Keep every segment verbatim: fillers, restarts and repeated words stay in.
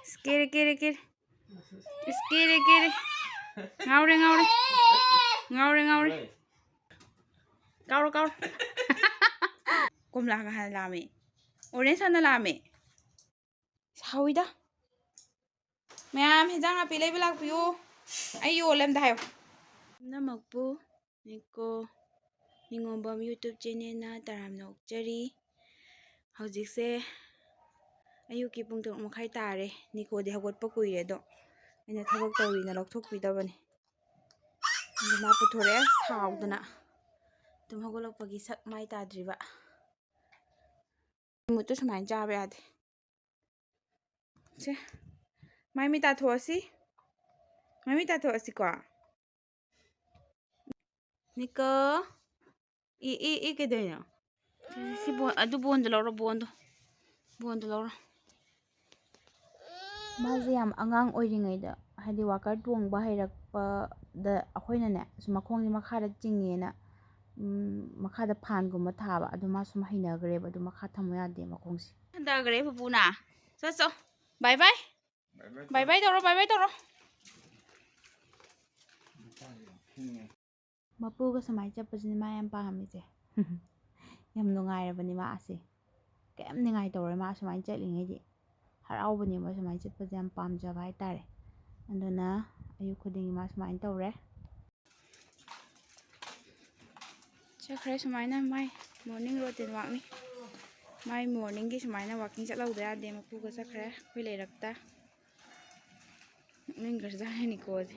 ꯏꯁ, ꯀꯦꯔꯦ, ꯀꯦꯔꯦ, ꯀꯦꯔꯦ꯫ ꯏꯁ, ꯀꯦꯔꯦ, ꯀꯦꯔꯦ꯫ ꯉꯥꯎꯔꯦ, ꯉꯥꯎꯔꯦ꯫ ꯉꯥꯎꯔꯦ, ꯉꯥꯎꯔꯦ꯫ ꯀꯥꯎꯔꯣ, ꯀꯥꯎꯔꯣ꯫ ꯀꯣꯝꯂꯥꯒ ꯍꯥꯟꯅ ꯂꯥꯝꯃꯦ꯫ ꯑꯣꯔꯦꯟꯖ ꯍꯥꯟꯅ ꯂꯥꯝꯃꯦ꯫ ꯍꯥꯎꯏꯗ꯫ ꯃꯌꯥꯝ ꯍꯦꯟꯖꯥꯡ ꯅꯥꯄꯤ ꯂꯩꯕ ꯂꯥꯛꯄꯤꯌꯨ꯫ ꯑꯩ ꯌꯣꯜꯂꯦ ꯑꯝꯇ ꯍꯥꯏꯌꯨ꯫ ꯄꯨꯝꯅꯃꯛꯄꯨ ꯅꯤꯀꯣ ꯅꯤꯉꯣꯝꯕꯝ YouTube channelꯅ ꯇꯔꯥꯝꯅ ꯑꯣꯛꯆꯔꯤ꯫ ꯍꯧꯖꯤꯛꯁꯦ ꯑꯌꯨꯛꯀꯤ ꯄꯨꯡ ꯇꯔꯨꯛ ꯃꯈꯥꯏ ꯇꯥꯔꯦ꯫ ꯅꯤꯀꯣꯗꯤ ꯍꯧꯒꯠꯄ ꯀꯨꯏꯔꯦ, ꯑꯗꯣ ꯑꯩꯅ ꯊꯕꯛ ꯇꯧꯔꯤꯅ ꯂꯧꯊꯣꯛꯄꯤꯗꯕꯅꯤ꯫ ꯑꯗꯨ ꯃꯥ ꯄꯨꯊꯣꯔꯛꯑꯦ ꯁꯥꯎꯗꯅ꯫ ꯇꯨꯝ ꯍꯧꯒꯠꯂꯛꯄꯒꯤ ꯁꯛ ꯃꯥꯏ ꯇꯥꯗ꯭ꯔꯤꯕ꯫ ꯃꯨꯠꯇꯨ ꯁꯨꯃꯥꯏꯅ ꯆꯥꯕ ꯌꯥꯗꯦ꯫ ꯁꯦ, ꯃꯥꯏ ꯃꯤꯠ ꯇꯥꯊꯣꯛꯑꯁꯤ꯫ ꯃꯥꯏ ꯃꯤꯠ ꯇꯥꯊꯣꯛꯑꯁꯤꯀꯣ꯫ ꯅꯤꯀꯣ꯫ ꯏ, ꯏ, ꯏ, ꯀꯩꯗꯧꯔꯤꯅꯣ? ꯁꯤ ꯕꯣꯟ, ꯑꯗꯨ ꯕꯣꯟꯗꯣ ꯂꯧꯔꯣ, ꯕꯣꯟꯗꯣ꯫ ꯕꯣꯟꯗꯣ ꯂꯧꯔꯣ꯫ ꯃꯥꯁꯦ ꯌꯥꯝ ꯑꯉꯥꯡ ꯑꯣꯏꯔꯤꯉꯩꯗ, ꯍꯥꯏꯗꯤ, ꯋꯥꯀꯔ ꯇꯣꯡꯕ ꯍꯩꯔꯛꯄꯗ ꯑꯩꯈꯣꯏꯅꯅꯦ, ꯁꯨꯝ ꯃꯈꯣꯡꯁꯦ ꯃꯈꯥꯗ ꯆꯤꯡꯉꯦꯅ, ꯎꯝ, ꯃꯈꯥꯗ ꯐꯥꯟꯒꯨꯝꯕ ꯊꯥꯕ, ꯑꯗꯨ ꯃꯥ ꯁꯨꯝ ꯍꯩꯅꯈ꯭ꯔꯦꯕ, ꯑꯗꯨ ꯃꯈꯥ ꯊꯝꯃꯨ ꯌꯥꯗꯦ ꯃꯈꯣꯡꯁꯦ꯫ ꯍꯟꯊꯈ꯭ꯔꯦ ꯄꯨꯄꯨꯅ꯫ ꯆꯠ ꯆꯣ꯫ ꯕꯥꯏ ꯕꯥꯏ꯫ ꯕꯥꯏ ꯕꯥꯏ ꯇꯧꯔꯣ, ꯕꯥꯏ ꯕꯥꯏ ꯇꯧꯔꯣ꯫ ꯃꯄꯨꯒ ꯁꯨꯃꯥꯏꯅ ꯆꯠꯄꯁꯤꯅꯦ ꯃꯥ ꯌꯥꯝ ꯄꯥꯝꯃꯤꯁꯦ꯫ ꯌꯥꯝ ꯅꯨꯡꯉꯥꯏꯔꯕꯅꯤ ꯃꯥꯁꯦ꯫ ꯀꯩꯝ ꯅꯤꯡꯉꯥꯏ ꯇꯧꯔꯣꯏ ꯃꯥ ꯁꯨꯃꯥꯏꯅ ꯆꯠꯂꯤꯉꯩꯗꯤ꯫ ꯍꯔꯥꯎꯕꯅꯦꯕ ꯁꯨꯃꯥꯏꯅ ꯆꯠꯄꯁꯦ, ꯌꯥꯝ ꯄꯥꯝꯖꯕ ꯍꯥꯏꯇꯥꯔꯦ꯫ ꯑꯗꯨꯅ ꯑꯌꯨꯛ ꯈꯨꯗꯤꯡꯒꯤ ꯃꯥ ꯁꯨꯃꯥꯏꯅ ꯇꯧꯔꯦ꯫ ꯆꯠꯈ꯭ꯔꯦ ꯁꯨꯃꯥꯏꯅ ꯃꯥꯏ morning routine walkꯅꯤ꯫ ꯃꯥꯏ morningꯒꯤ ꯁꯨꯃꯥꯏꯅ walking ꯆꯠꯍꯧꯗ ꯌꯥꯗꯦ꯫ ꯃꯄꯨꯒ ꯆꯠꯈ꯭ꯔꯦ ꯑꯩꯈꯣꯏ ꯂꯩꯔꯛꯇ꯫ ꯅꯣꯛꯅꯤꯡꯈ꯭ꯔꯖꯥꯠꯅꯤ ꯅꯤꯀꯣꯁꯦ꯫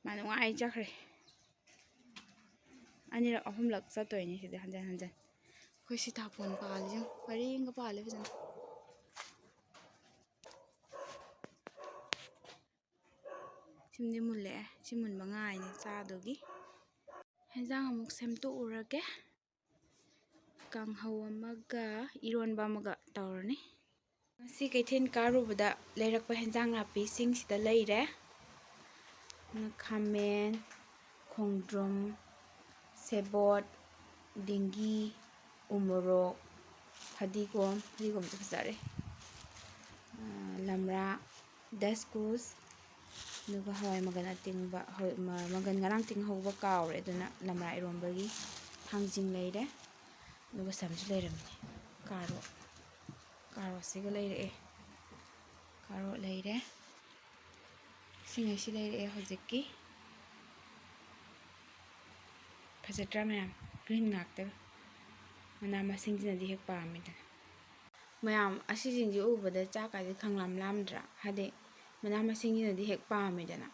ꯃꯥ ꯅꯨꯡꯉꯥꯏ ꯆꯠꯈ꯭ꯔꯦ꯫ ꯑꯅꯤꯔꯛ ꯑꯍꯨꯝꯂꯛ ꯆꯠꯇꯣꯏꯅꯤ ꯁꯤꯗ ꯍꯟꯖꯟ ꯍꯟꯖꯟ꯫ ꯑꯩꯈꯣꯏ ꯁꯤꯇꯥꯕꯣꯟ ꯄꯥꯜꯂꯤꯁꯦ ꯌꯦꯡꯉꯨ, ꯄꯔꯦꯡꯒ ꯄꯥꯜꯂꯦ ꯐꯖꯅ꯫ ꯁꯤꯃꯗꯤ ꯃꯨꯜꯂꯛꯑꯦ꯫ ꯁꯤ ꯃꯨꯟꯕ ꯉꯥꯏꯅꯦ ꯆꯥꯗꯨꯒꯤ꯫ ꯍꯦꯟꯖꯥꯡ ꯑꯃꯨꯛ ꯁꯦꯝꯗꯣꯛꯎꯔꯒꯦ꯫ ꯀꯥꯡꯍꯧ ꯑꯃꯒ ꯏꯔꯣꯟꯕ ꯑꯃꯒ ꯇꯧꯔꯅꯤ꯫ ꯉꯁꯤ ꯀꯩꯊꯦꯜ ꯀꯥꯔꯨꯕꯗ ꯂꯩꯔꯛꯄ ꯍꯦꯟꯖꯥꯡ ꯅꯥꯄꯤꯁꯤꯡꯁꯤꯗ ꯂꯩꯔꯦ꯫ ꯈꯥꯃꯦꯟ, ꯈꯣꯡꯗ꯭ꯔꯨꯝ, ꯁꯦꯕꯣꯠ, ꯗꯤꯡꯒꯤ, ꯎꯃꯣꯔꯣꯛ, ꯐꯗꯤꯒꯣꯝ, ꯐꯗꯤꯒꯣꯝꯁꯨ ꯐꯖꯔꯦ꯫ ꯑꯥ, ꯂꯝꯔꯥ, ꯗꯁꯀꯨꯁ, ꯑꯗꯨꯒ ꯍꯋꯥꯏ ꯃꯪꯒꯟ ꯑꯇꯤꯡꯕ, ꯍꯋꯥꯏ-, ꯃ-, ꯃꯪꯒꯟ ꯉꯔꯥꯡ ꯇꯤꯡꯍꯧꯕ ꯀꯥꯎꯔꯦ, ꯑꯗꯨꯅ ꯅꯝꯔꯥ ꯏꯔꯣꯝꯕꯒꯤ ꯊꯥꯡꯖꯤꯡ ꯂꯩꯔꯦ, ꯑꯗꯨꯒ ꯁꯝꯁꯨ ꯂꯩꯔꯝꯃꯤꯅꯦ꯫ ꯀꯥꯔꯣꯠ, ꯀꯥꯔꯣꯠꯁꯤꯒ ꯂꯩꯔꯛꯑꯦ, ꯀꯥꯔꯣꯠ ꯂꯩꯔꯦ, ꯁꯤꯉꯩꯁꯤ ꯂꯩꯔꯛꯑꯦ ꯍꯧꯖꯤꯛꯀꯤ꯫ ꯐꯖꯗ꯭ꯔꯥ ꯃꯌꯥꯝ? ꯒ꯭ꯔꯤꯟ ꯉꯥꯛꯇ꯫ ꯃꯅꯥ ꯃꯁꯤꯡꯁꯤꯅꯗꯤ ꯍꯦꯛ ꯄꯥꯝꯃꯤꯗꯅ꯫ ꯃꯌꯥꯝ ꯑꯁꯤꯁꯤꯡꯁꯤ ꯎꯕꯗ ꯆꯥꯛꯀꯥꯁꯦ ꯈꯪꯂꯥꯝ ꯂꯥꯝꯗ꯭ꯔꯥ? ꯍꯥꯏꯗꯤ ꯃꯅꯥ ꯃꯁꯤꯡꯁꯤꯅꯗꯤ ꯍꯦꯛ ꯄꯥꯝꯃꯤꯗꯅ꯫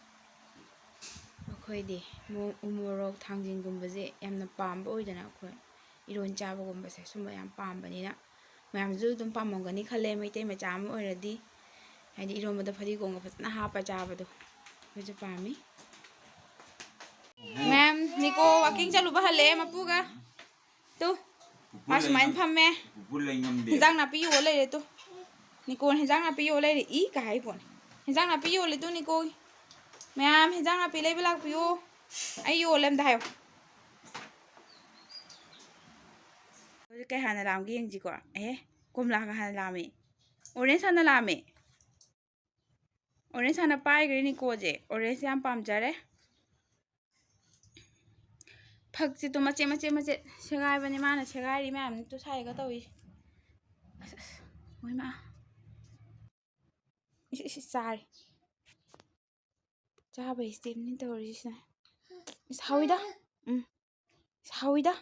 ꯑꯩꯈꯣꯏꯗꯤ ꯃꯣ-, ꯎ ꯃꯣꯔꯣꯛ, ꯊꯥꯡꯖꯤꯡꯒꯨꯝꯕꯁꯦ ꯌꯥꯝꯅ ꯄꯥꯝꯕ ꯑꯣꯏꯗꯅ, ꯑꯩꯈꯣꯏ ꯏꯔꯣꯟ ꯆꯥꯕꯒꯨꯝꯕꯁꯦ ꯁꯨꯝꯕ ꯌꯥꯝ ꯄꯥꯝꯕꯅꯤꯅ꯫ ꯃꯌꯥꯝꯁꯨ ꯑꯗꯨꯝ ꯄꯥꯝꯃꯝꯒꯅꯤ ꯈꯜꯂꯦ, ꯃꯩꯇꯩ ꯃꯆꯥ ꯑꯃ ꯑꯣꯏꯔꯗꯤ꯫ ꯍꯥꯏꯗꯤ ꯏꯔꯣꯟꯕꯗ ꯐꯗꯤꯒꯣꯝꯒ ꯐꯖꯅ ꯍꯥꯞꯄ ꯆꯥꯕꯗꯣ, ꯑꯩꯈꯣꯏꯁꯨ ꯄꯥꯝꯃꯤ꯫ ꯃꯦꯝ, ꯅꯤꯀꯣ ꯋꯥꯀꯤꯡ ꯆꯠꯂꯨꯕ ꯍꯜꯂꯛꯑꯦ ꯃꯄꯨꯒ꯫ ꯇꯨ, ꯃꯥ ꯁꯨꯃꯥꯏꯅ ꯐꯝꯃꯦ꯫ ꯄꯨꯄꯨ ꯂꯩ ꯉꯝꯗꯦ꯫ ꯍꯤꯟꯖꯥꯡ ꯅꯥꯄꯤ ꯌꯣꯜ ꯂꯩꯔꯦ ꯇꯨ꯫ ꯅꯤꯀꯣꯅ ꯍꯤꯟꯖꯥꯡ ꯅꯥꯄꯤ ꯌꯣꯜ ꯂꯩꯔꯦ꯫ ꯏ ꯀꯥꯏ ꯍꯥꯏ ꯄꯣꯠꯅꯤ꯫ ꯍꯤꯟꯖꯥꯡ ꯅꯥꯄꯤ ꯌꯣꯜꯂꯦ ꯇꯨ ꯅꯤꯀꯣꯒꯤ꯫ ꯃꯌꯥꯝ ꯍꯤꯟꯖꯥꯡ ꯅꯥꯄꯤ ꯂꯩꯕ ꯂꯥꯛꯄꯤꯌꯣ꯫ ꯑꯩ ꯌꯣꯜꯂꯦ ꯑꯝꯇ ꯍꯥꯏꯌꯣ꯫ ꯍꯧꯖꯤꯛ ꯀꯩ ꯍꯥꯟꯅ ꯂꯥꯝꯒꯦ ꯌꯦꯡꯁꯤꯀꯣ꯫ ꯑꯦ, ꯀꯣꯝꯂꯥꯒ ꯍꯥꯟꯅ ꯂꯥꯝꯃꯦ꯫ ꯑꯣꯔꯦꯟꯖ ꯍꯥꯟꯅ ꯂꯥꯝꯃꯦ꯫ ꯑꯣꯔꯦꯟꯖ ꯍꯥꯟꯅ ꯄꯥꯏꯈ꯭ꯔꯦ ꯅꯤꯀꯣꯁꯦ꯫ ꯑꯣꯔꯦꯟꯖ ꯌꯥꯝ ꯄꯥꯝꯖꯔꯦ꯫ ꯐꯛꯁꯦ ꯇꯨ ꯃꯆꯦꯠ ꯃꯆꯦꯠ ꯃꯆꯦꯠ ꯁꯦꯒꯥꯏꯕꯅꯦ ꯃꯥꯅ ꯁꯦꯒꯥꯏꯔꯤ ꯃꯌꯥꯝꯅꯤ ꯇꯨ ꯁꯥꯏꯒ ꯇꯧꯏ꯫ ꯑꯁ, ꯑꯁ, ꯃꯣꯏ ꯃꯥ꯫ ꯏꯁ, ꯏꯁ, ꯏꯁ, ꯆꯥꯔꯦ꯫ ꯆꯥꯕꯩ ꯁ꯭ꯇꯦꯞꯅꯤ ꯇꯧꯔꯤꯁꯤꯅ꯫ ꯏꯁ, ꯍꯥꯎꯏꯗ꯫ ꯎꯝ꯫ ꯏꯁ, ꯍꯥꯎꯏꯗ꯫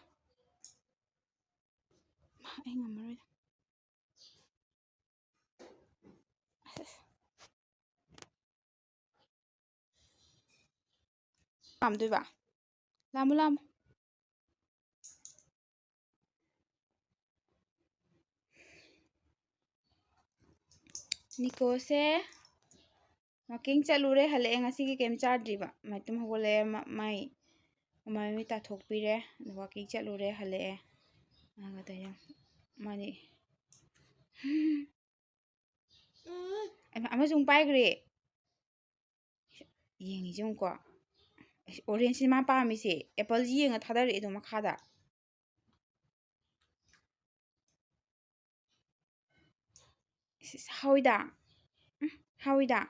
ꯃꯥ, ꯑꯩ ꯉꯝꯃꯔꯣꯏꯗ꯫ ꯑꯁ, ꯑꯁ꯫ ꯄꯥꯝꯗꯣꯏꯕ? ꯂꯥꯝꯃꯨ, ꯂꯥꯝꯃꯨ꯫ ꯅꯤꯀꯣꯁꯦ ꯋꯥꯀꯤꯡ ꯆꯠꯂꯨꯔꯦ, ꯍꯜꯂꯛꯑꯦ꯫ ꯉꯁꯤꯒꯤ ꯀꯩꯝ ꯆꯥꯗ꯭ꯔꯤꯕ꯫ ꯃꯇꯨꯝ ꯍꯧꯒꯠꯂꯛꯑꯦ, ꯃ-, ꯃꯥꯏ, ꯃꯃꯥꯏ ꯃꯃꯤꯠ ꯇꯥꯊꯣꯛꯄꯤꯔꯦ꯫ ꯑꯗꯨ ꯋꯥꯀꯤꯡ ꯆꯠꯂꯨꯔꯦ, ꯍꯜꯂꯛꯑꯦ꯫ ꯑꯗꯨꯒ ꯇꯧꯔꯦ꯫ ꯃꯥꯗꯤ ꯑꯃ-, ꯑꯃꯁꯨ ꯑꯃꯨꯛ ꯄꯥꯏꯈ꯭ꯔꯦ꯫ ꯌꯦꯡꯉꯤꯁꯦ ꯌꯦꯡꯉꯨꯀꯣ꯫ ꯑꯁ, ꯑꯣꯔꯦꯟꯖꯁꯤꯅꯦ ꯃꯥ ꯄꯥꯝꯃꯤꯁꯦ꯫ ꯑꯦꯄꯜꯁꯤ ꯌꯦꯡꯉ ꯊꯥꯗꯔꯛꯑꯦ ꯑꯗꯣ ꯃꯈꯥꯗ꯫ ꯏꯁ, ꯏꯁ, ꯍꯥꯎꯏꯗ꯫ ꯎꯝ, ꯍꯥꯎꯏꯗ꯫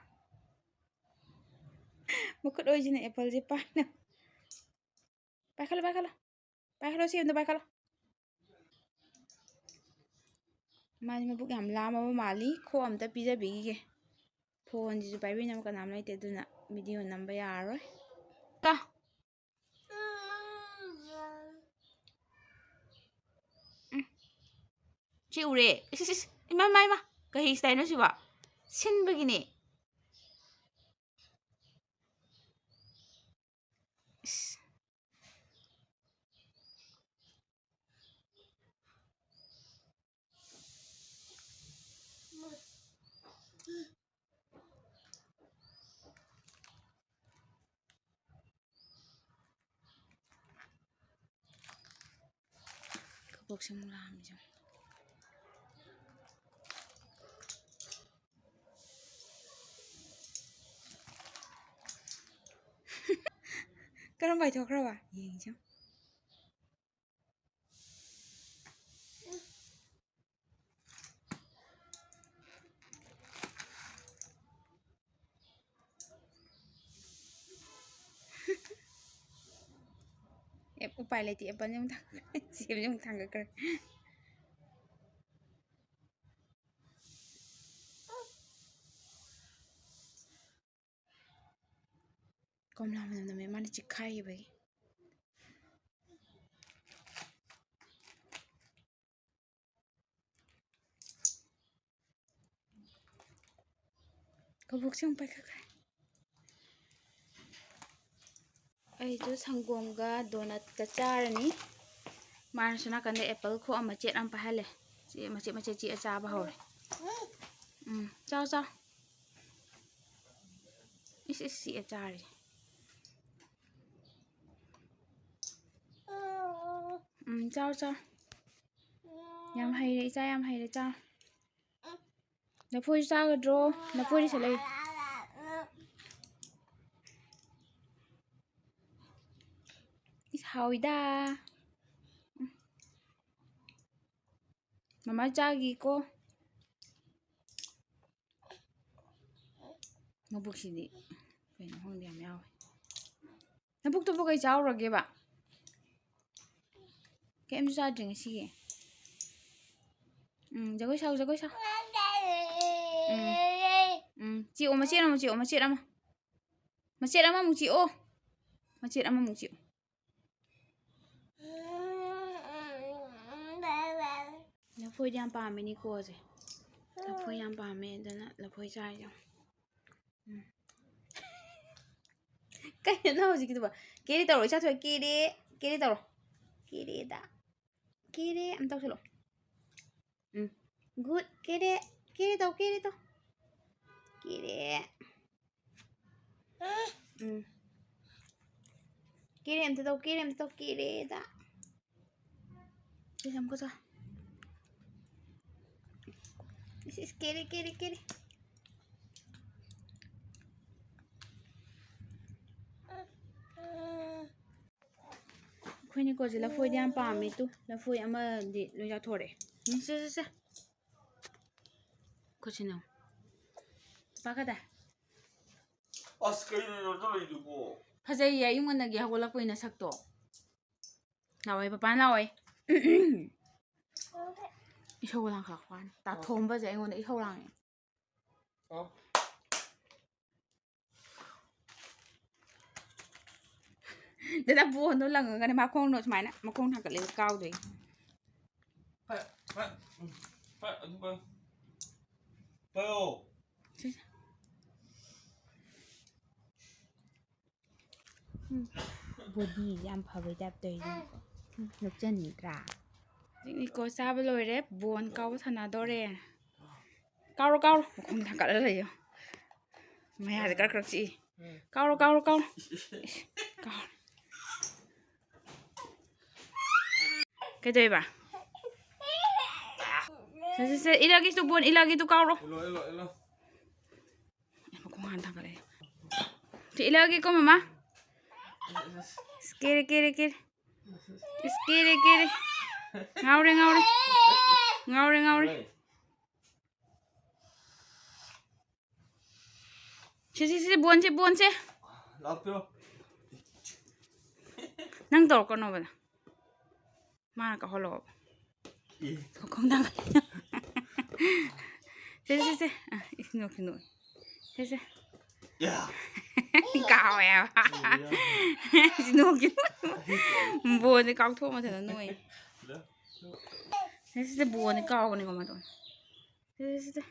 ꯃꯈꯨꯠ ꯑꯣꯏꯁꯤꯅ appleꯁꯦ ꯄꯥꯏꯅ꯫ ꯄꯥꯏꯈꯠꯂꯣ, ꯄꯥꯏꯈꯠꯂꯣ꯫ ꯄꯥꯏꯈꯠꯂꯣ, ꯁꯤ ꯑꯝꯇ ꯄꯥꯏꯈꯠꯂꯣ꯫ ꯃꯥꯁꯦ ꯃꯕꯨꯛ ꯌꯥꯝ ꯂꯥꯝꯃꯕ ꯃꯥꯜꯂꯤ꯫ ꯈꯣꯛ ꯑꯝꯇ ꯄꯤꯖꯕꯤꯈꯤꯒꯦ꯫ ꯐꯣꯟꯁꯤꯁꯨ ꯄꯥꯏꯕꯤꯅꯕ ꯀꯅꯥꯝ ꯂꯩꯇꯦ, ꯑꯗꯨꯅ video ꯅꯝꯕ ꯌꯥꯔꯔꯣꯏ꯫ ꯀꯣ꯫ ꯎꯝ꯫ ꯁꯤ ꯎꯔꯦ꯫ ꯏꯁ, ꯏꯁ, ꯏꯁ꯫ ꯏꯃꯥ, ꯏꯃꯥ, ꯏꯃꯥ꯫ ꯀꯩ style ꯅꯣ ꯁꯤꯕꯣ? ꯁꯤꯟꯕꯒꯤꯅꯦ꯫ ꯏꯁ꯫ ꯀꯕꯣꯛꯁꯦ ꯑꯃꯨꯛ ꯂꯥꯝꯃꯤꯁꯦ ꯌꯦꯡꯉꯣ꯫ ꯀꯔꯝ ꯄꯥꯏꯊꯣꯛꯈ꯭ꯔꯕ? ꯌꯦꯡꯁꯦ ꯌꯦꯡꯉꯣ꯫ ꯑꯦ, ꯎꯄꯥꯏ ꯂꯩꯇꯦ, appleꯁꯦ ꯑꯃꯨꯛ ꯊꯥꯡꯒꯠꯈ꯭ꯔꯦ꯫ ꯁꯦꯝꯁꯦ ꯑꯃꯨꯛ ꯊꯥꯡꯒꯠꯈ꯭ꯔꯦ꯫ ꯀꯣꯝꯂꯥ ꯃꯅꯝ ꯅꯝꯃꯦ, ꯃꯥꯅ ꯆꯤꯛꯈꯥꯏꯈꯤꯕꯒꯤ꯫ ꯀꯕꯣꯛꯁꯦ ꯑꯃꯨꯛ ꯄꯥꯏꯈꯠꯈ꯭ꯔꯦ꯫ ꯑꯩꯁꯨ ꯁꯪꯒꯣꯝꯒ ꯗꯣꯅꯠꯀ ꯆꯥꯔꯅꯤ꯫ ꯃꯥꯅꯁꯨ ꯅꯥꯀꯟꯗ apple ꯈꯣꯛꯑ ꯃꯆꯦꯠ ꯑꯃ ꯄꯥꯏꯍꯜꯂꯦ꯫ ꯆꯦ-, ꯃꯆꯦꯠ ꯃꯆꯦꯠ ꯆꯤꯛꯑ ꯆꯥꯕ ꯍꯧꯔꯦ꯫ ꯎꯝ, ꯆꯥꯎ, ꯆꯥꯎ꯫ ꯏꯁ, ꯏꯁ, ꯆꯤꯛꯑ ꯆꯥꯔꯤ꯫ ꯎꯝ, ꯆꯥꯎ, ꯆꯥꯎ꯫ ꯌꯥꯝ ꯍꯩꯔꯦ, ꯏꯆꯥ ꯌꯥꯝ ꯍꯩꯔꯦ, ꯆꯥꯎ꯫ ꯂꯐꯣꯏꯁꯨ ꯆꯥꯒꯗ꯭ꯔꯣ? ꯂꯐꯣꯏꯗꯤ ꯁꯤꯗ ꯂꯩ꯫ ꯏꯁ, ꯍꯥꯎꯏꯗ꯫ ꯃꯃꯥ ꯆꯥꯒꯤꯀꯣ꯫ ꯃꯕꯨꯛꯁꯤꯗꯤ ꯀꯩꯅꯣ ꯈꯪꯗꯦ, ꯌꯥꯝ ꯌꯥꯎꯋꯦ꯫ ꯅꯕꯨꯛꯇꯨꯕꯨ ꯀꯩ ꯆꯥꯎꯔꯒꯦꯕ? ꯀꯩꯝꯁꯨ ꯆꯥꯗ꯭ꯔꯤ ꯉꯁꯤꯒꯤ꯫ ꯎꯝ, ꯖꯒꯣꯏ ꯁꯥꯎ, ꯖꯒꯣꯏ ꯁꯥꯎ꯫ ꯎꯝ꯫ ꯎꯝ, ꯆꯤꯛꯑꯣ, ꯃꯆꯦꯠ ꯑꯃ ꯆꯤꯛꯑꯣ, ꯃꯆꯦꯠ ꯑꯃ꯫ ꯃꯆꯦꯠ ꯑꯃꯃꯨꯛ ꯆꯤꯛꯑꯣ꯫ ꯃꯆꯦꯠ ꯑꯃꯃꯨꯛ ꯆꯤꯛꯑꯣ꯫ ꯂꯐꯣꯏꯗꯤ ꯌꯥꯝ ꯄꯥꯝꯃꯤꯅꯤꯀꯣ ꯁꯦ꯫ ꯂꯐꯣꯏ ꯌꯥꯝ ꯄꯥꯝꯃꯦ, ꯑꯗꯨꯅ ꯂꯐꯣꯏ ꯆꯥꯔꯤꯁꯦ꯫ ꯎꯝ꯫ ꯀꯩꯅꯣ ꯅꯪ ꯍꯧꯖꯤꯛꯀꯤꯗꯨꯕꯣ? ꯀꯦꯔꯤ ꯇꯧꯔꯣ, ꯏꯆꯥꯊꯣꯏ, ꯀꯦꯔꯦ, ꯀꯦꯔꯤ ꯇꯧꯔꯣ꯫ ꯀꯦꯔꯦꯗ꯫ ꯀꯦꯔꯦ ꯑꯝ ꯇꯧꯁꯤꯜꯂꯣ꯫ ꯎꯝ꯫ Good. ꯀꯦꯔꯦ, ꯀꯦꯔꯦ ꯇꯧ, ꯀꯦꯔꯦ ꯇꯧ꯫ ꯀꯦꯔꯦ꯫ ꯎꯝ꯫ ꯀꯦꯔꯦ ꯑꯝꯇ ꯇꯧ, ꯀꯦꯔꯦ ꯑꯝꯇ ꯇꯧ, ꯀꯦꯔꯦꯗ꯫ ꯁꯤ ꯑꯃꯨꯛꯀ ꯆꯥ꯫ ꯏꯁ, ꯏꯁ, ꯀꯦꯔꯦ, ꯀꯦꯔꯦ, ꯀꯦꯔꯦ꯫ ꯑꯩꯈꯣꯏꯅꯤꯀꯣ ꯁꯤ ꯂꯐꯣꯏꯗꯤ ꯌꯥꯝ ꯄꯥꯝꯃꯦ ꯇꯨ꯫ ꯂꯐꯣꯏ ꯑꯃꯗꯤ ꯂꯣꯏ ꯆꯥꯊꯣꯔꯛꯑꯦ꯫ ꯎꯝ, ꯁꯦ, ꯁꯦ, ꯁꯦ꯫ ꯈꯨꯠꯁꯤꯅ꯫ ꯄꯥ ꯀꯗꯥꯏ? ꯑꯁ, ꯀꯩꯅꯣ ꯅꯪ ꯇꯧꯔꯤꯗꯨꯕꯣ? ꯐꯖꯩꯌꯦ, ꯑꯌꯨꯛ ꯉꯟꯅꯒꯤ ꯍꯧꯒꯠꯂꯛꯄꯒꯤ ꯅꯁꯛꯇꯣ꯫ ꯂꯥꯛꯑꯣꯏ, ꯄꯄꯥꯅ ꯂꯥꯛꯑꯣꯏ꯫ ꯏꯁꯧ ꯂꯥꯡꯈꯠꯂꯛꯄ ꯋꯥꯅꯤ꯫ ꯇꯥꯊꯣꯝꯕꯁꯦ ꯑꯩꯉꯣꯟꯗ ꯏꯁꯧ ꯂꯥꯡꯉꯦ꯫ ꯑꯣ꯫ ꯗꯗꯥ ꯕꯣꯟꯗꯣ ꯂꯪꯉꯒꯅꯦ ꯃꯈꯣꯡꯗꯣ ꯁꯨꯃꯥꯏꯅ ꯃꯈꯣꯡ ꯊꯥꯡꯒꯠꯂꯒ ꯀꯥꯎꯗꯣꯏꯅꯤ꯫ ꯐ-, ꯐ-, ꯐ-, ꯑꯗꯨꯝ ꯄꯥꯏꯌꯣ꯫ ꯄꯥꯏꯌꯣ꯫ ꯁꯤ, ꯁꯤ꯫ ꯎꯝ, ꯕꯣꯗꯤꯁꯦ ꯌꯥꯝ ꯐꯕꯩ ꯇꯥꯏꯞ ꯇꯧꯔꯤꯁꯦ꯫ ꯎꯝ, ꯅꯣꯛꯆꯅꯤꯡꯗ꯭ꯔꯥ? ꯍꯧꯖꯤꯛꯅꯤꯀꯣ ꯆꯥꯕ ꯂꯣꯏꯔꯦ, ꯕꯣꯟ ꯀꯥꯎꯕ ꯁꯥꯟꯅꯗꯣꯔꯦ꯫ ꯀꯥꯎꯔꯣ, ꯀꯥꯎꯔꯣ, ꯃꯈꯣꯡ ꯊꯥꯡꯒꯠꯂ ꯂꯩꯌꯣ꯫ ꯃꯌꯥꯁꯦ ꯀ꯭ꯔꯛ ꯀ꯭ꯔꯛ ꯆꯤꯛꯏ꯫ ꯀꯥꯎꯔꯣ, ꯀꯥꯎꯔꯣ, ꯀꯥꯎꯔꯣ꯫ ꯏꯁ, ꯀꯥꯎꯔꯣ꯫ ꯀꯩꯗꯧꯋꯦꯕ? ꯁꯦ, ꯁꯦ, ꯁꯦ, ꯏꯜꯂꯛꯑꯒꯦ ꯇꯨ, ꯕꯣꯟ ꯏꯜꯂꯛꯑꯒꯦ ꯇꯨ, ꯀꯥꯎꯔꯣ꯫ ꯏꯜꯂꯣ, ꯏꯜꯂꯣ, ꯏꯜꯂꯣ꯫ ꯃꯈꯣꯡ ꯍꯥꯟꯅ ꯊꯥꯡꯒꯠꯂꯛꯑꯦ꯫ ꯁꯤ ꯏꯜꯂꯛꯑꯒꯦꯀꯣ, ꯃꯃꯥ꯫ ꯏꯁ, ꯏꯁ, ꯏꯁ꯫ ꯀꯦꯔꯦ, ꯀꯦꯔꯦ, ꯀꯦꯔꯦ꯫ ꯏꯁ, ꯀꯦꯔꯦ, ꯀꯦꯔꯦ꯫ ꯉꯥꯎꯔꯦ, ꯉꯥꯎꯔꯦ꯫ ꯉꯥꯎꯔꯦ, ꯉꯥꯎꯔꯦ꯫ ꯍꯣꯏ꯫ ꯁꯦ, ꯁꯦ, ꯁꯦ, ꯕꯣꯟꯁꯦ, ꯕꯣꯟꯁꯦ꯫ ꯂꯥꯛꯄꯤꯔꯣ꯫ ꯅꯪ ꯇꯧꯔꯛꯀꯅꯣꯕ꯫ ꯃꯥꯅ ꯀꯥꯎꯍꯜꯂꯛꯑꯣ꯫ ꯑꯦ꯫ ꯈꯣꯡ ꯊꯥꯡꯒꯠ-, ꯁꯦ, ꯁꯦ, ꯁꯦ꯫ ꯑ, ꯏꯁ, ꯅꯣꯛꯁꯤ ꯅꯣꯛꯑꯦ꯫ ꯁꯦ, ꯁꯦ꯫ ꯌꯥ꯫ ꯀꯥꯎꯋꯦ ꯍꯥꯏꯕ꯫ ꯌꯥ꯫ ꯏꯁ, ꯅꯣꯛꯁꯤ ꯅꯣꯛꯑꯦ꯫ ꯕꯣꯟꯁꯦ ꯀꯥꯎꯊꯣꯛꯑ ꯃꯊꯟꯇ ꯅꯣꯛꯑꯦ꯫ ꯁꯦ, ꯁꯦ, ꯁꯦ, ꯕꯣꯟꯁꯦ ꯀꯥꯎꯕꯅꯤꯀꯣ ꯃꯥꯗꯣ꯫ ꯁꯦ, ꯁꯦ, ꯁꯦ, ꯁꯦ꯫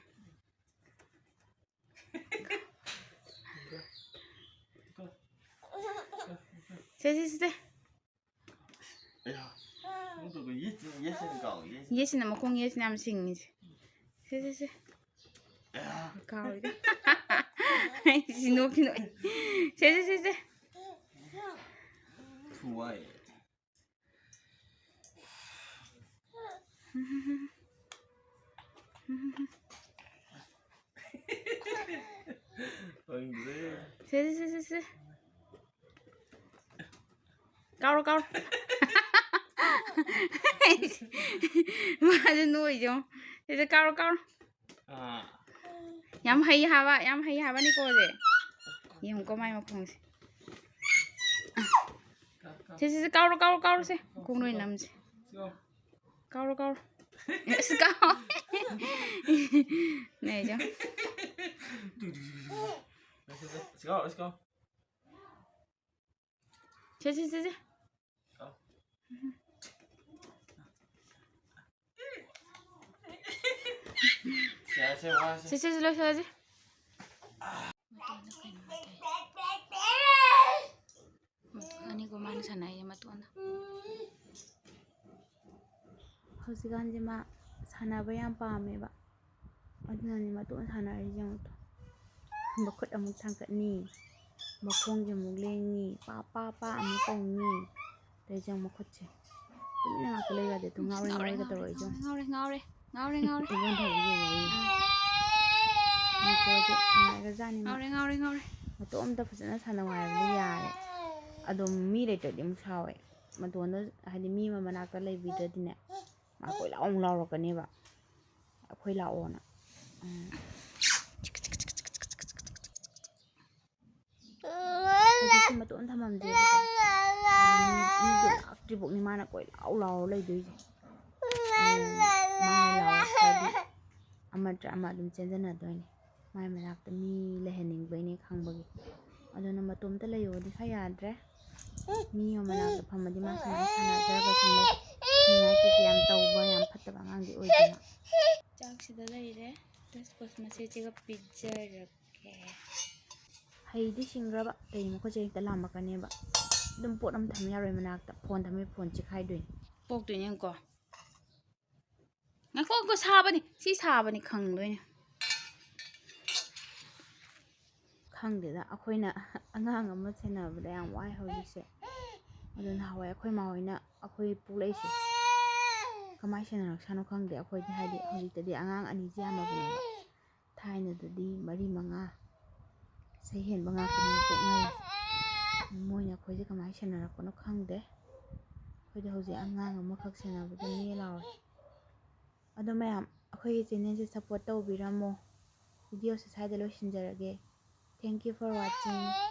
ꯁꯦ, ꯁꯦ, ꯁꯦ, ꯁꯦ꯫ ꯑꯌꯥ꯫ ꯅꯪ ꯇꯧꯕ ꯌꯦꯠ-, ꯌꯦꯠꯁꯤꯅ ꯀꯥꯎ, ꯌꯦꯠꯁꯤꯅ꯫ ꯌꯦꯠꯁꯤꯅ ꯃꯈꯣꯡ ꯌꯦꯠꯁꯤꯅ ꯌꯥꯝ ꯁꯤꯡꯉꯤꯁꯦ꯫ ꯁꯦ, ꯁꯦ, ꯁꯦ꯫ ꯑꯌꯥ꯫ ꯀꯥꯎꯔꯤꯗ꯫ ꯑꯩ ꯁꯤ ꯅꯣꯛꯈꯤ ꯅꯣꯛꯑꯦ꯫ ꯁꯦ, ꯁꯦ, ꯁꯦ, ꯁꯦ꯫ ꯊꯨꯋꯥꯏ꯫ ꯈꯪꯗ꯭ꯔꯦ꯫ ꯁꯦ, ꯁꯦ, ꯁꯦ, ꯁꯦ, ꯁꯦ꯫ ꯀꯥꯎꯔꯣ, ꯀꯥꯎꯔꯣ꯫ ꯃꯥꯁꯨ ꯅꯣꯛꯏꯁꯦ ꯌꯦꯡꯉꯣ꯫ ꯁꯦ, ꯁꯦ, ꯀꯥꯎꯔꯣ, ꯀꯥꯎꯔꯣ꯫ ꯑꯥ꯫ ꯌꯥꯝ ꯍꯩ ꯍꯥꯏꯕ, ꯌꯥꯝ ꯍꯩ ꯍꯥꯏꯕꯅꯤꯀꯣ ꯁꯦ꯫ ꯌꯦꯡꯉꯨꯀꯣ ꯃꯥꯏ ꯃꯈꯣꯡꯁꯦ꯫ ꯀꯥꯎ, ꯀꯥꯎ꯫ ꯁꯦ, ꯁꯦ, ꯁꯦ, ꯀꯥꯎꯔꯣ, ꯀꯥꯎꯔꯣ, ꯀꯥꯎꯔꯣ ꯁꯦ꯫ ꯃꯈꯣꯡ ꯂꯣꯏ ꯅꯝꯁꯦ꯫ ꯁꯤ ꯀꯥꯎ꯫ ꯀꯥꯎꯔꯣ, ꯀꯥꯎꯔꯣ꯫ ꯑꯁ, ꯀꯥꯎ꯫ ꯅꯩꯖꯣ꯫ ꯁꯤ ꯀꯥꯎ, ꯁꯤ ꯀꯥꯎ꯫ ꯁꯦ, ꯁꯦ, ꯁꯦ, ꯁꯦ꯫ ꯀꯥꯎ꯫ ꯁꯦ, ꯁꯦ, ꯋꯥꯁꯦ꯫ ꯁꯦ, ꯁꯦ, ꯁꯦ, ꯂꯣꯏꯁꯤꯜꯂꯁꯤ꯫ ꯑꯅꯤꯀꯣ ꯃꯥꯅ ꯁꯥꯟꯅꯩꯁꯦ ꯃꯇꯣꯟꯗ꯫ ꯍꯧꯖꯤꯛꯀꯥꯟꯁꯦ ꯃꯥ ꯁꯥꯟꯅꯕ ꯌꯥꯝ ꯄꯥꯝꯃꯦꯕ, ꯑꯗꯨꯅꯅꯦ ꯃꯇꯣꯟ ꯁꯥꯟꯅꯔꯤꯁꯦ ꯌꯦꯡꯉꯨ ꯇꯨ꯫ ꯃꯈꯨꯠ ꯑꯃꯨꯛ ꯊꯥꯡꯒꯠꯅꯤ, ꯃꯈꯣꯡꯁꯦ ꯑꯃꯨꯛ ꯂꯦꯡꯅꯤ, ꯄꯥ ꯄꯥ ꯄꯥ ꯑꯃꯨꯛ ꯇꯧꯅꯤ꯫ ꯑꯗꯩꯁꯦ ꯌꯦꯡꯉꯨ ꯃꯈꯨꯠꯁꯦ ꯇꯨꯃꯤꯟꯅ ꯉꯥꯛꯇ ꯂꯩꯌꯨ ꯌꯥꯗꯦ꯫ ꯇꯨ ꯉꯥꯎꯔꯦ, ꯉꯥꯎꯔꯦ, ꯉꯥꯎꯔꯦꯒ ꯇꯧꯔꯛꯏꯁꯦ ꯌꯦꯡꯉꯨ꯫ ꯉꯥꯎꯔꯦ, ꯉꯥꯎꯔꯦ, ꯉꯥꯎꯔꯦ, ꯉꯥꯎꯔꯦ꯫ ꯏꯕꯣꯟ ꯊꯣꯏꯕꯤ ꯌꯦꯡꯉꯛꯏꯅꯦ꯫ ꯃꯈꯣꯏꯁꯦ ꯅꯨꯡꯉꯥꯏꯈ꯭ꯔꯖꯥꯠꯅꯤ ꯃꯥ꯫ ꯉꯥꯎꯔꯦ, ꯉꯥꯎꯔꯦ, ꯉꯥꯎꯔꯦ꯫ ꯃꯇꯣꯝꯇ ꯐꯖꯅ ꯁꯥꯟꯅꯧ ꯍꯥꯏꯕꯗꯤ ꯌꯥꯔꯦ꯫ ꯑꯗꯣ ꯃꯤ ꯂꯩꯇ꯭ꯔꯗꯤ ꯑꯃꯨꯛ ꯁꯥꯎꯋꯦ꯫ ꯃꯇꯣꯟꯗ ꯍꯥꯏꯗꯤ ꯃꯤ ꯑꯃ ꯃꯅꯥꯛꯇ ꯂꯩꯕꯤꯗ꯭ꯔꯗꯤꯅꯦ, ꯃꯥ ꯀꯣꯏꯂꯥꯎ ꯑꯃꯨꯛ ꯂꯥꯎꯔꯛꯀꯅꯦꯕ, "ꯑꯩꯈꯣꯏ ꯂꯥꯛꯑꯣꯅ"꯫ ꯎꯝ꯫ ꯃꯇꯣꯝ ꯊꯝꯃꯝꯗꯦꯕꯀꯣ꯫ ꯑꯗꯨ ꯃꯤ, ꯃꯤꯗꯣ ꯂꯥꯛꯇ꯭ꯔꯤꯐꯥꯎꯅꯤ ꯃꯥꯅ ꯀꯣꯏ ꯂꯥꯎ ꯂꯥꯎꯔ ꯂꯩꯗꯣꯏꯁꯦ꯫ ꯑꯗꯨꯅ ꯃꯥꯅ ꯂꯥꯎꯔꯛꯇ꯭ꯔꯗꯤ ꯑꯃ ꯅꯠꯇ꯭ꯔ ꯑꯃ ꯑꯗꯨꯝ ꯆꯦꯟꯖꯟꯅꯗꯣꯏꯅꯦ꯫ ꯃꯥꯏ ꯃꯅꯥꯛꯇ ꯃꯤ ꯂꯩꯍꯟꯅꯤꯡꯕꯩꯅꯦ ꯈꯪꯕꯒꯤ꯫ ꯑꯗꯨꯅ ꯃꯇꯣꯝꯇ ꯂꯩꯌꯣꯗꯤ ꯈꯔ ꯌꯥꯗ꯭ꯔꯦ꯫ ꯃꯤ ꯑꯃ ꯃꯅꯥꯛꯇ ꯐꯝꯃꯗꯤ ꯃꯥ ꯁꯨꯃꯥꯏꯅ ꯁꯥꯟꯅꯖꯔꯒ ꯁꯨꯝ ꯂꯩ꯫ ꯅꯤꯡꯉꯥꯏ ꯀꯩꯀꯩ ꯌꯥꯝ ꯇꯧꯕ, ꯌꯥꯝ ꯐꯠꯇꯕ ꯑꯉꯥꯡꯗꯤ ꯑꯣꯏꯗꯦ ꯃꯥ꯫ ꯆꯥꯛꯁꯤꯗ ꯂꯩꯔꯦ꯫ ꯗꯁ ꯀꯣꯁ ꯃꯆꯦꯁꯤꯒ ꯄꯤꯖꯔꯒꯦ꯫ ꯍꯩꯗꯤ ꯁꯤꯡꯈ꯭ꯔꯕ, ꯀꯩꯅꯣ ꯃꯈꯣꯏꯁꯦ ꯍꯦꯛꯇ ꯂꯥꯝꯃꯛꯀꯅꯦꯕ꯫ ꯑꯗꯨꯝ ꯄꯣꯠ ꯑꯃ ꯊꯝ ꯌꯥꯔꯣꯏ ꯃꯅꯥꯛꯇ꯫ ꯐꯣꯟ ꯊꯝꯃꯤ, ꯐꯣꯟ ꯆꯤꯛꯈꯥꯏꯗꯣꯏꯅꯤ꯫ ꯄꯣꯛꯇꯣꯏꯅꯦ ꯌꯦꯡꯉꯨꯀꯣ꯫ ꯉꯥꯏꯈꯣ, ꯉꯥꯏꯈꯣ, ꯁꯥꯕꯅꯤ꯫ ꯁꯤ ꯁꯥꯕꯅꯤ ꯈꯪꯗꯣꯏꯅꯦ꯫ ꯈꯪꯗꯦꯗ, ꯑꯩꯈꯣꯏꯅ ꯑꯉꯥꯡ ꯑꯃ ꯁꯦꯟꯅꯕꯗ ꯌꯥꯝ ꯋꯥꯏ ꯍꯧꯖꯤꯛꯁꯦ꯫ ꯑꯗꯨ ꯅꯍꯥꯟꯋꯥꯏ ꯑꯩꯈꯣꯏ ꯃꯥ ꯍꯣꯏꯅ ꯑꯩꯈꯣꯏ ꯄꯣꯛꯂꯛꯏꯁꯦ ꯀꯃꯥꯏꯅ ꯁꯦꯟꯅꯔꯛꯁꯥꯅꯣ ꯈꯪꯗꯦ꯫ ꯑꯩꯈꯣꯏꯗꯤ ꯍꯥꯏꯗꯤ ꯍꯧꯖꯤꯛꯇꯗꯤ ꯑꯉꯥꯡ ꯑꯅꯤꯁꯦ ꯌꯥꯝꯃꯕꯅꯦꯕ꯫ ꯊꯥꯏꯅꯗꯗꯤ ꯃꯔꯤ ꯃꯉꯥ, ꯆꯍꯤ ꯍꯦꯟꯕ ꯉꯥꯛꯇꯅꯤ ꯄꯣꯛꯅꯔꯤꯁꯦ꯫ ꯃꯣꯏꯅ ꯑꯩꯈꯣꯏꯁꯦ ꯀꯃꯥꯏꯅ ꯁꯦꯟꯅꯔꯛꯄꯅꯣ ꯈꯪꯗꯦ꯫ ꯑꯩꯈꯣꯏꯗꯤ ꯍꯧꯖꯤꯛ ꯑꯉꯥꯡ ꯑꯃꯈꯛ ꯁꯦꯟꯅꯕꯗ ꯃꯤ ꯂꯥꯎꯔꯦ꯫ ꯑꯗꯣ ꯃꯌꯥꯝ, ꯑꯩꯈꯣꯏꯒꯤ ꯆꯦꯅꯦꯜꯁꯦ ꯁꯞꯄꯣꯔꯠ ꯇꯧꯕꯤꯔꯝꯃꯣ꯫ ꯚꯤꯗꯤꯑꯣꯁꯦ ꯁ꯭ꯋꯥꯏꯗ ꯂꯣꯏꯁꯤꯟꯖꯔꯒꯦ꯫ Thank you for watching.